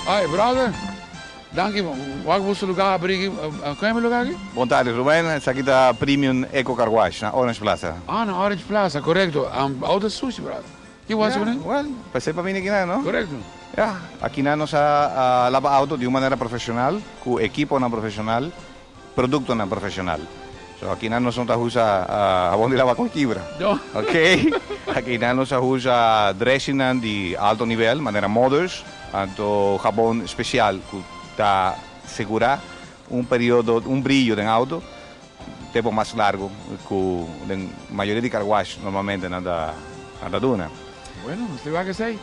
Ay brother, danki, wak boso lugar habri aki, kon yama e lugar aki? Bon tardi Ruben, esaki ta Premium Eco Car Wash na Orange Plaza. Ah na Orange Plaza, korekto, auto sushi brother, ki bo hasi kuné? Ya, well, p'esei pa bini akinan no? Korekto. Ya, akinan nos a laba auto di un manera profeshonal, ku ekiponan profeshonal. Productonan profesional. So akinan nos no ta usa habon di laba con kibra. No. Ok. Akinan nos a usa dressingnan di alto nivel, manera Mothers, anto habon special cu ta segura un periodo, un brillo den auto tempo mas largo cu den mayoria di car wash normalmente nan ta nan ta duna. Bueno, nos ta wak esey.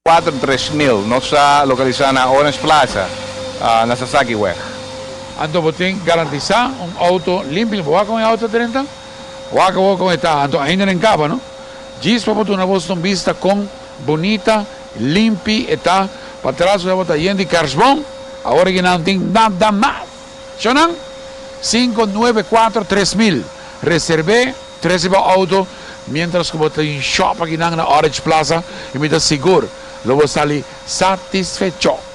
Cuatro 3000, nos ta localisa na Orange Plaza, na Sasakiweg. Anto bo tin garantisa un auto limpi, bo wak con e auto drenta? Wak awor con e ta, anto ainda den caba no. Djis pa bo duna boso un bista con bunita, limpi e ta. Patras tabata yen di kerstboom, awor aki nan tin nada mas. Shonan, 594 3000. Reserv'é, trese bo auto, mientras ku bo ta shop aki na Orange Plaza, i mi ta sigur, lo bo sali satisfecho.